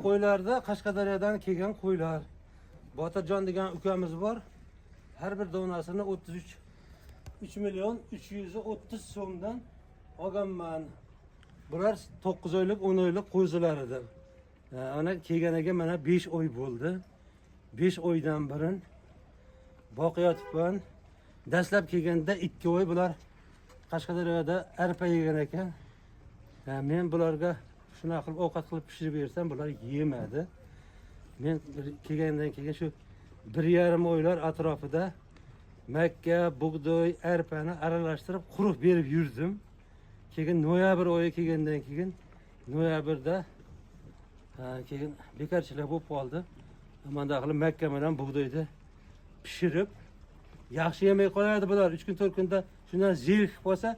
Qo'ylarda Qashqadaryodan kelgan qo'ylar. Botirjon degan ukamiz bor. Har bir donasini 33 3 million 330 so'mdan olganman. Bular 9 oylik, 10 oylik qo'zilar edi. Ana kelganiga mana 5 oy bo'ldi. 5 oydan birin boqiyotibman. Dastlab kelganda 2 oy bular Qashqadaryoda arpa yegan ekan. Men bularga shunaqa qilib ovqat qilib pishirib bersam, bular yemadi. Men kelgandan keyin shu 1,5 oylar atrofida makka, bug'doy, arpani aralashtirib quruq berib yurdim. Keyin noyabr oyi kelgandan keyin noyabrda keyin bekorchilik bo'lib qoldi. Manda qilib makka bilan bug'doyni pishirib yaxshi yemay qoladi bular. 3 kun 4 kunda shundan zerikib qolsa,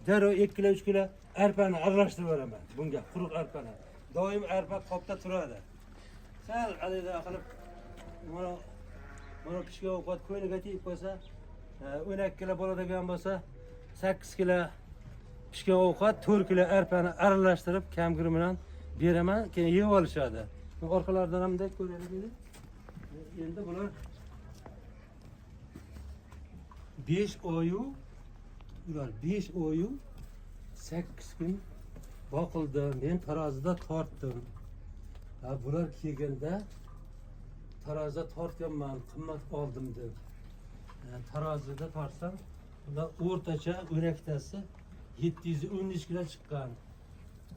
darrov 2 kilo 3 kilo arpani aralashtirib yuboraman bunga, quruq arpani. Doim arpa qopda turadi. Sal haligi qilib mana pishgan ovqat ko'yniga tegib qolsa, 12 kilo bo'ladigan bo'lsa, 8 kilo pishgan ovqat, 4 kilo arpani aralashtirib kamgir bilan beraman, keyin yeb olishadi. Orqalaridan ham bunday ko'raylik endi. Endi bular 5 oyu ular 5 oyu 8 kun boqildi. Men tarozida tortdim. Ha, bular kelganda tarozida tortganman, qimmat oldim deb. Tarozida tortsam, ular o'rtacha 12 tasi 713 kilo chiqqan.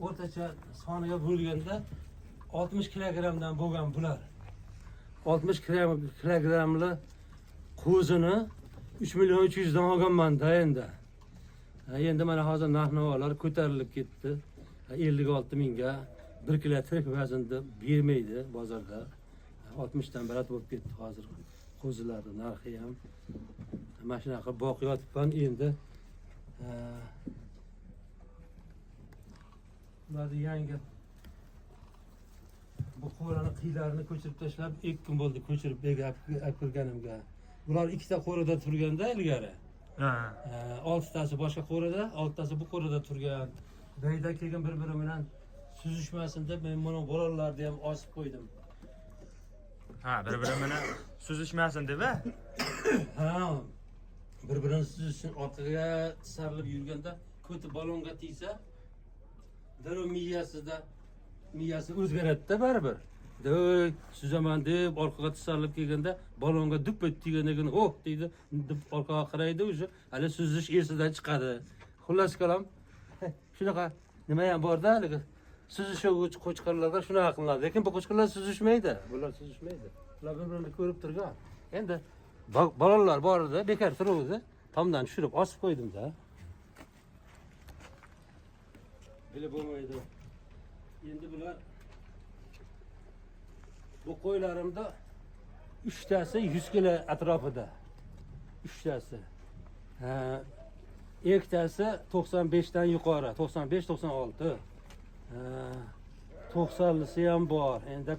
O'rtacha soniga bo'lganda 60 kilogrammdan bo'lgan bular. 60 kilogrammli qo'zini 3 million 300 dan olganman-da endi. Endi mana hozir narx-navolar ko'tarilib ketdi. 56 mingga 1 kilo tirik vaznda bermaydi bozorda. 60 dan barat bo'lib ketdi hozir qo'zilarning narxi ham. Mana shunaqa boqiyotibman endi. Ularni yangi bu qo'rani qiylarini ko'chirib tashlab 2 kun bo'ldi ko'chirib olib kirganimga. Bular ikkita qo'rada turganda ilgari. Ha. 6tasi boshqa qo'rada, 6tasi bu qo'rada turgan. Dayda keyin bir-biri bilan suzishmasin deb men buni bolalarni ham osib qo'ydim. Ha, bir-biri bilan suzishmasin deb a? Ha. Bir-birini suzishsin, orqaga tisarilib yurganda ko'ti balonga tegsa, darrov miyasi o'zgaradi-da baribir. Doy, suzaman deb orqaga tisarilib kelganda balonga dup etib teggandan keyin oh deydi, deb orqaga qaraydi, o'sha hali suzish esidan chiqadi. Xullas kalom, shunaqa nima ham borda, haligi suzishuvchi qo'chqorlarga shunaqa qilinadi. Lekin bu qo'chqorlar suzishmaydi. Bular suzishmaydi. Ular bir-birini ko'rib turgan. Endi balonlar bor edi, bekor turuvdi. Tomdan tushirib osib qo'ydim-da. Bilib bo'lmaydi. Endi bular bu qo'ylarimda 3 tasi 100 kilo atrofida. 3 tasi. Ha, ikkitasi 95 dan yuqori, 95, 96. Ha, 90lisi ham bor. Endi